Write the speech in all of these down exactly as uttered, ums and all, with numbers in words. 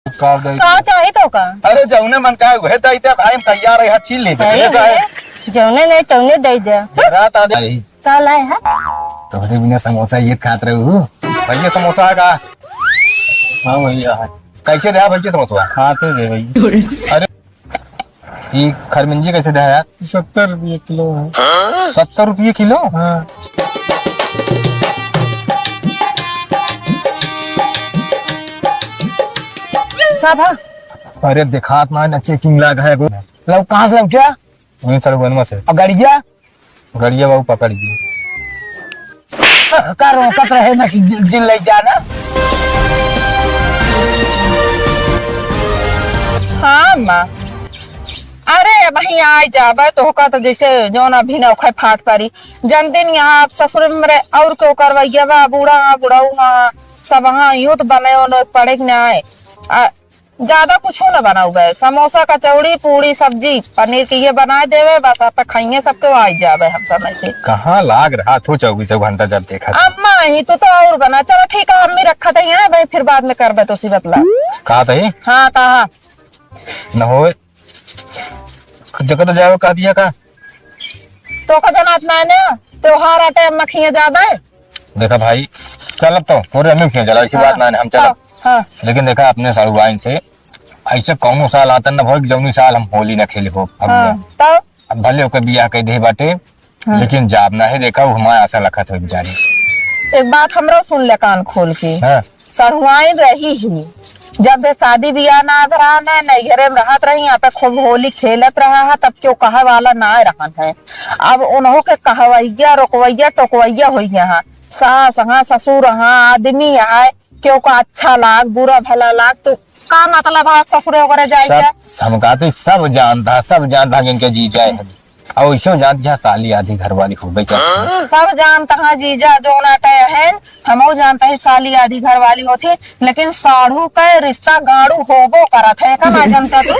का दे? का चाही तोका? अरे, जौने मन का उहे दे दे भाई, हम तैयार है, हर चीज ले दे। अरे, जौने नहीं, तौने दे दे। रात आ जाई। का लाए है? तोहरे बिना समोसा ये खात रहू। भैया, समोसा है का? हाँ भैया, है। कैसे दे भैया समोसा? खाते दे भैया। अरे, ये खरमिंजी कैसे दे यार? सत्तर रुपये किलो है। सत्तर रुपये किलो? हाँ। का भा? अरे, देखात ना, ना checking लाग है एगो। लव कहाँ से लव क्या? वहीं सड़ुआनमा से। और गड़िया? गड़िया बाबू पकड़ गई। का रोकत रहे ना कि जिन ले जाना। हाँ माँ, अरे अबहीं आइ जाबे तोहका तो जैसे जौन अभी नौखे फाट परी। जन दिन यहाँ ससुर में रे और केहू करवैया बा, बूढ़ा हाँ, बुढ़ऊ हाँ, सब हाँ, यूँ तो बने ओने पड़े के ना आए। आ, ज्यादा कुछो न बनाउबे, समोसा, कचौड़ी, पूड़ी, सब्जी, पनीर के ये बनाए देबे, बस आप खइये सबके आइ जाबे हम समय से। कहाँ लाग रहा थो चौबीसों घंटा जब देखा था। अम्मा ही तो, तो और बना। चलो ठीक है, अम्मी रखा था यहाँ भाई, फिर बाद में करबे तो सी बतला। कहा था ही? हाँ, कहा। न होए। जगह तो जाओ, कह दिया का? तोका जनात ना है ना, त्योहार आटे अम्मा खिया जाबे। देखा भाई, चलब तो तोरे अम्मी खिया चला, ऐसी हाँ, बात ना है, हम चलब। हाँ, हाँ। लेकिन देखा, अपने साढ़ू आइन से ऐसे कौनो साल आता न भोग, जौनी साल हम होली न खेले हो फगुआ। हाँ, तब? अब भले ओकर बियाह कइ दे बाटे, हाँ। लेकिन जाब ना है, देखा, वो हमारे आशा लखत हो बेचारी। एक बात हमरो सुन ले कान खोल के। हाँ। सढ़ुआइन रही ही। जब भी शादी बियाह ना रहा न, नैहरे में रहत रही, यहाँ पे खूब होली खेलत रहा है, तब केहू कहे वाला ना रहन है। अब उन्हों के कहवैया, रोकवैया, टोकवैया होइ गया है। सास हाँ, ससुर हाँ, आदमी है, केहू का अच्छा लाग, बुरा भला लाग, तो का मतलब है ससुरे ओकरे जाए सब के? हम कहते सब जानता, सब जानता जिनके जीजा है। और इसे जानत कि हाँ, साली आधी घरवाली हो गई क्या? सब जानत हाँ जीजा, जौन आटे है, हमहू जानत ही साली आधी घरवाली होती, लेकिन साढ़ू के रिश्ता गाड़ू होबो करत है, का ना जानता तू?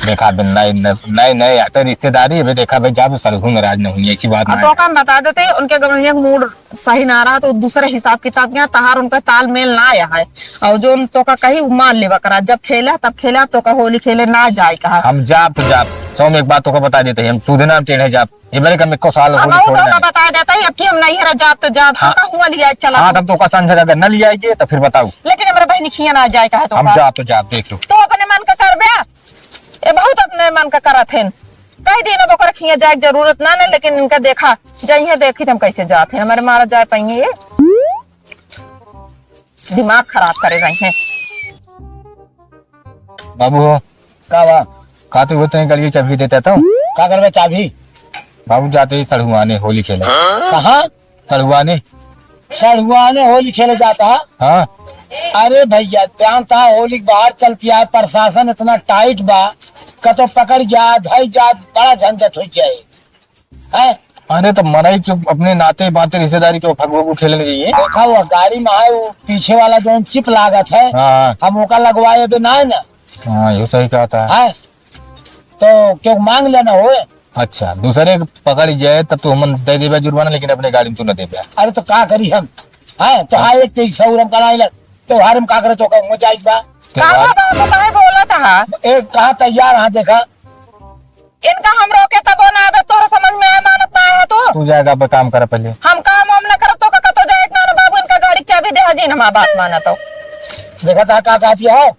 देखा, अबे नए, नए, नए, नए आटे रिश्तेदारी, अबे देखा भाई, जब सरहू नाराज न हुई, ऐसी बात अब ना तो है। हम बता देते, उनके गवनिया के मूड सही ना रहा, तो दूसरे हिसाब किताब के यहाँ तहार उनका तालमेल ना आया है। और जौन तोका कही, उ मान लेवा करा, जब खेला, तब खेला, तोका होली खेले ना जाए कहा। हम जाब तो जाब, सौ में एक बात तोका बता देते हैं, हम सूधे नाम टेढ़े जाब। ये मेरे कम एको साल अब होली हम छोड़े तोका ना। बता देता ही, अब कि हम नैहर जाब तो जाब, हाँ। तोका हुआ लिया चला हाँ, तू। तब तोका संझा अगर न लिया आइए, तो फिर बताओ। लेकिन हमारे बहनी खिया ना जाए कहा हम तोका। जाब तो जाब, देख लो। तो अपने मन का करबे, ए बहुत अपने मन का करत हैं। कई दिन अब ओकर खिया जाए के जरूरत ना न, लेकिन इनका देखा, जइहे देखी हम कैसे जात हैं, हमारे मारा जाए पाइए ये। दिमाग खराब करे रही हैं। बाबू हो। का बा? का तू होते हैं, गलिए चाबी देता तो? का करबे चाबी? बाबू जाते ही सड़ुआने होली खेले। कहाँ? सड़ुआने। सड़ुआने होली खेले जाता है? हाँ। अरे भैया, जानता है, होली के बाहर चलती है, प्रशासन इतना टाइट बा, कतो पकड़ जा, धई जा, बड़ा झंझट हो जाए। हैं? अरे, तो मनई के अपने नाते बाते रिश्तेदारी के फगुआ को खेलने जाइए। देखा, वो गाड़ी में है, वो पीछे वाला जो चिप लागत है, हाँ, हाँ। हम ओका लगवाए बे ना है ना। हाँ, यो सही कहा था। हैं? तो क्यों मांग लेना होए? अच्छा, दूसरे के पकड़ जाए तब तो हमन दे देबे जुर्माना, लेकिन अपने गाड़ी में तू न देबे। अरे तो का करी हम? हैं? तो हाँ, एक तेईस सौ हम कराई ला, त्योहार में का करे तो का हो जाए बा? का त्योहार बाबा, बाबा काहे बोलत हा? एक कहा तैयार, हाँ देखा। इनका हम रोके तबो ना आवे, तोहरा समझ में आए, मानत ना आवे तू। तू जाएगा, पे काम कर पहले। हम काम वाम ना करब, तो का कतो जाए ना, ना बाबू, इनका गाड़ी के चाबी दे, हजीन हमार बात माना तो। देखा था का कहती हो?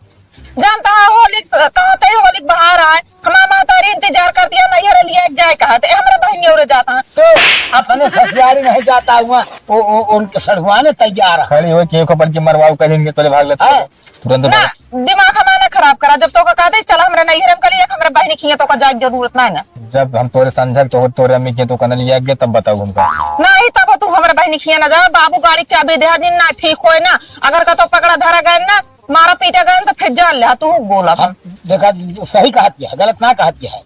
जानता है, होली क-, कहते ही होली के बाहर आए, हमार महतारी इंतजार करती है, नैहर लिया के जाए कहते, ए, हमरा बहन और जाता है। तो अपने ससुरारी नहीं जाता हुआ, वो, वो, उनके सड़ुआने तैयार है। खड़ी हो के एक ऊपर की मरवाऊ करेंगे, तोले भाग लेते हाँ। हैं। तुरंत ना, भाग। दिमाग हमारा ना खराब करा, जब तो का कहते, चला हमरा नैहर में कलिए, हमरा बहन खिया तो का जाए के जरूरत ना है ना। जब हम तोरे संझक तो तोरे अम्मी के तो कन लिया गए, तब बताऊ हमका। नहीं, तब तू हमरा बहन खिया ना जा, बाबू गाड़ी के चाबी दे दिन ना ठीक होए ना, अगर का तो पकड़ा धरा गए ना, मारा पीटा गए तो फिर जान ले, तू बोला। हाँ, देखा, सही कहत है, गलत ना कहत है।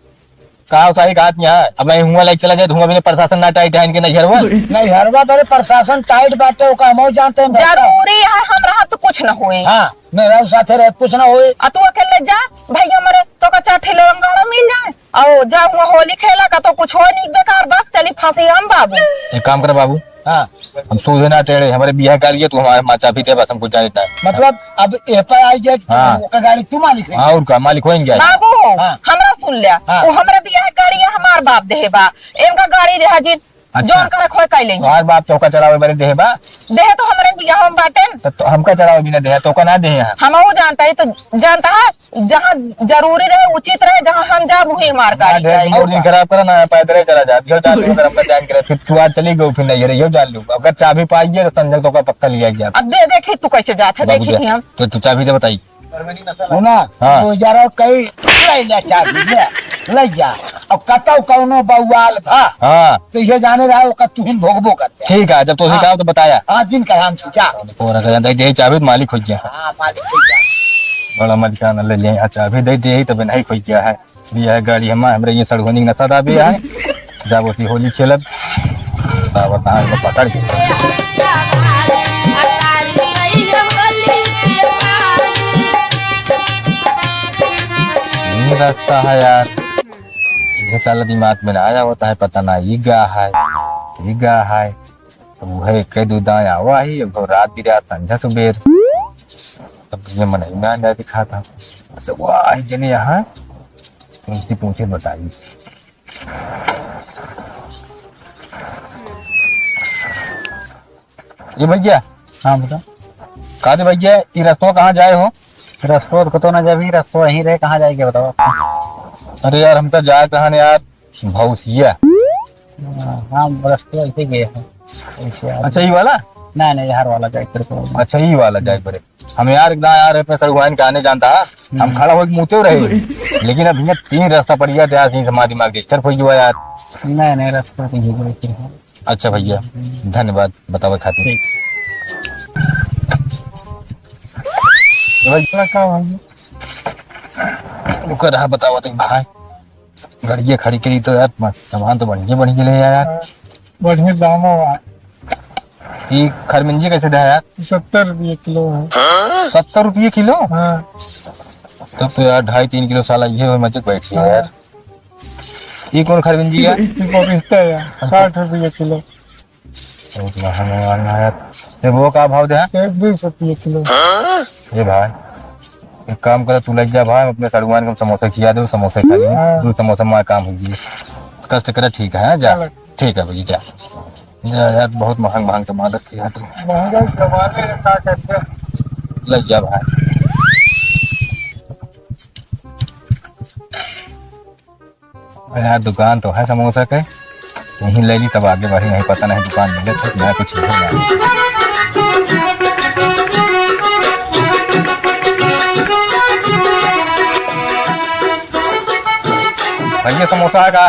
का सही कहत है? अब मैं हुआ लाइक चला जाए, हुआ भी नहीं, प्रशासन ना टाइट है इनके नैहरवा। नैहरवा बड़े प्रशासन टाइट बाटे, ओका हम जानते हैं। जरूरी है, हम रहब तो कुछ ना होए। हाँ, नहीं रहब साथे रहे, कुछ ना होए। आ तू अकेले जा, भैया मरे, तो का चार ठे लवंग गाड़ा मिल जाए। और जब हुआ होली खेला का तो कुछ हो नहीं बेकार, बस चली फांसी हम बाबू। एक काम कर बाबू, हाँ। हम सूझे ना टेढ़े, हमरे बियाह गाड़ी है, तू हमारे माँ चाबी दे, बस हम कुछ जाने ना है। मतलब अब ए पर आ गया कि हाँ। ओकर गाड़ी तू मालिक है? हाँ, और का, मालिक होएंगे। बाबू, हाँ। हमरा सुन लिया, हाँ। वो हमरे बियाह गाड़ी है, हमार बाप देहे बा, इनका गाड़ी रहा जी, अच्छा। जौन करे खोए कइले। हमार बाप चौका चलावे बरे देहे बा। देहे तो हमरे बियाह में बाटेन। तो, तो हमका चलावे भी ना देहे, तो का ना देहे हैं। हम वो जानता है, तो जानता है, जहाँ जरूरी रहे, उचित रहे, जहाँ हम जाब, वहीं हमार ना गाड़ी देहे, जाए। मूड दिन खराब करा ना, पैदल ही चला जा, यो जान लो, अगर हमका जान करे, फिर तू आज चली गई, फिर नहीं रही, यो जान लो, अगर चाबी पाई गया, तो संजय तो का पक्का लिया गया। अब दे, देखी तू कैसे जात है, बाबू देखी जा। कि हम। तो तू चाबी दे बताई। सुना, हाँ। तो जरा कई ले ले चाबी, ले, ले जा। अब कतौ कौनो बवाल भा, हाँ। तो ये जाने रहा, ओकर तुहिन भोगबो कर। ठीक है, जब तो हाँ। सिखाओ तो बताया। हाँ, दिन का हम जा। पूरा कर दे, दे चाबी, मालिक हो गया। हाँ, मालिक हो गया। बड़ा मलिकाना ले लिया, यहाँ चाबी दे दे, तब नहीं खोई गया है। ये है गाड़ी हमार, हमरे ये सड़ुआनी के नशा दाबे है। जब होती होली खेलब, तब बताएं तो पकड़ के। ये रास्ता है यार, ये साला दिमाग में ना आया होता है, पता ना ये गा है, ये गा है। तो वो है एक दो दाएं आवा ही, अब रात बिरात संझा सुबेर। अब ये मनई में आ जाए दिखाता। अच्छा, वाह, जने यहाँ तुमसे पूछे बताई। ये भैया। हाँ, बता। का दे भैया, ये रस्तवा कहाँ जाए हो? रस्तवा तो कतो ना जाबी, रस्तवा यहीं रहे, कहाँ जाए के बताओ? अरे यार, हमका जाए कहाँ ने यार, भौसिया। हाँ, हाँ, रस्तवा ऐसे गए हैं। ऐसे आ अच्छा, ये वाला? नहीं, नहीं, हर वाला जाए, फिर को। अच्छा, ये वाला जाए पड़े। हम यार, एक दाएं यार, अपने सड़ुआइन के आने जानता है, हम हम्म। खड़ा होके मुँहते रहे। लेकिन अब यहाँ तीन रास्ता पड़ गया था, ऐसे ही हमारा दिमाग डिस्टर्ब हो गया यार। नहीं, नहीं, रास्ता तो यही गए थे। अच्छा भैया, धन्यवाद बतावे खातिर। ठीक। भैया, का भाई? रुका रहा, बतावा तो भाई। गड़िया खड़ी करी तो यार, मस्त सामान तो बढ़िया, बढ़िया ले आया यार। हाँ, बढ़िया दाम हुआ। ये खरमिंजी कैसे दे यार? सत्तर रुपये किलो है। सत्तर रुपये किलो? हाँ। तब तो यार ढाई तीन किलो साला ये हो मजे बैठी है हाँ। यार। ये कौन खरमिंजी है? इसकी पपीता है, साठ रुपये किलो। बहुत महंगा महंगा है। सेबो का भाव दे? सेब बीस रुपये किलो। ए भाई, एक काम करे, तू लग जा भाई, अपने सड़ुआन को समोसा खिया दे, समोसा खा ले। हाँ। दो समोसा मार काम हो गई। कष्ट करे, ठीक है, जा। चलो। ठीक है भैया, जा। जा यार, बहुत महंग महंग सामान रखे है तू। महंगा सामान है, का करते? लग जा भाई। यार, दुकान तो है समोसा के, यहीं ले ली, तब आगे बढ़ी, नहीं पता नहीं दुकान मिले, ठीक ना कुछ मिले ना। भैया, समोसा है का?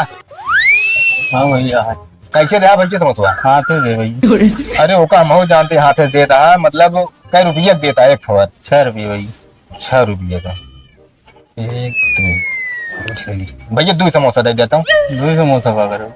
हाँ भैया, है। कैसे दे भैया समोसा? हाथे दे भैया। अरे, ओका हम जानते, हाथे देता है, मतलब, कै रुपया देता है एक ठो? छह रुपये भैया। छह रुपये का। एक, दो, दो ठेली। भैया, दो समोसा दे देता हूँ। दो समोसा का करो?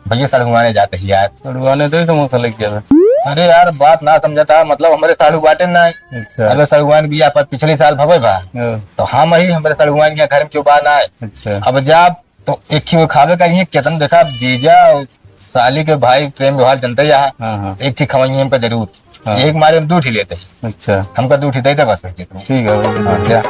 भैया, सड़ुआने जाते ही यार। सड़ुआने दो समोसा लेके जावे। अरे यार, बात ना समझता, मतलब, हमरे साढ़ू बाटे ना। अच्छा। अरे, सड़ुआन बियाह पर पिछले साल भवे बा। हाँ। तो हम ही, हमरे सड़ुआन के घर में क्यों बात ना है। अच्छा। अब जा, तो एक ही वो खावे का, ये केतन देखा, जीजा और साली के भाई प्रेम व्यवहार जनते ही है। हाँ, हाँ। एक ठीक खवाइए हमका जरूर। हाँ। एक मारे हम दो ठी लेते हैं। अच्छा। हमका दो ठी दे दे बस भैया तू। ठीक है भाई। हाँ, जा।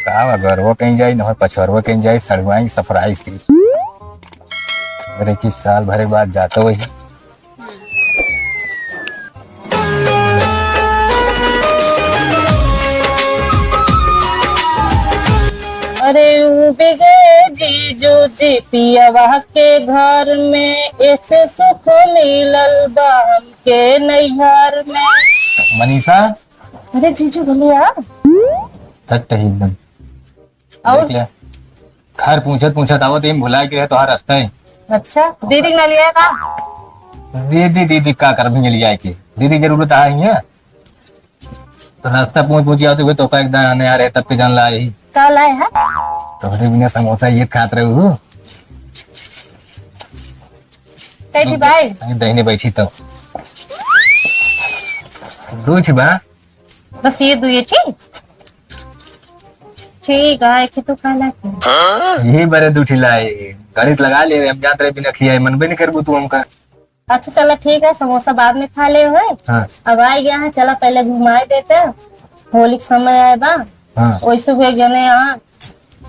का बा, गरवा कहीं जाई, न हो पछवरवा कहीं जाई, सड़ुआई surprise दी। अरे, किस साल भरे बाद जाता वही। अरे उबि गए जीजू जी पियवा के घर में, ऐसे सुख मिलल बा हमके नैहर में। मनीषा। अरे जीजू बोलिए आप। फट है एकदम। और? देख ले। घर पूछत पूछत आवत ही भुलाए के रहे तोहार रास्ता है। अच्छा, दीदी के ना लिया का? दीदी, दीदी का कर भी लिया के? दीदी जरूरत आ ही है। तो रास्ता पहुँच पहुँच गया तो, तो का एकदम आने आ रहे तब पे जान ला यही। का लाए है? तोहरे बिना समोसा ये खात रहू। कैठी भाई? नहीं, दहिने बैठी तो। दू ठी बा। बस ये दुए ठी? ठीक है, एक ठी तो काला की। यही बरे दू ठी लाए। गाड़ी तो लगा ले रहे, हम जात रहे बिना खियाए, मनबे नहीं करबू तू हमका। अच्छा चला ठीक है, समोसा बाद में खा ले हुए। हाँ। अब आ गया है, चला पहले घुमाए देते। होली के समय आए बा। हाँ। वैसे हुए जने यहाँ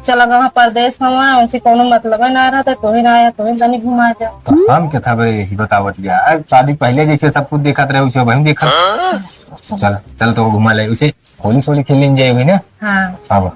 चला गवा परदेस हवा, उनसे कोनो मतलब ना रहता, तोहे ना आया, तोहे तनी घुमा दे। तो हम के था बरे यही बतावत गया। आज शादी पहले जैसे सब कुछ देखत रहे, उसे वही देखत। चल, चल तो घुमा ले उसे, होली सोली खेल लेन जाए हुई ना। हाँ। हाँ बा।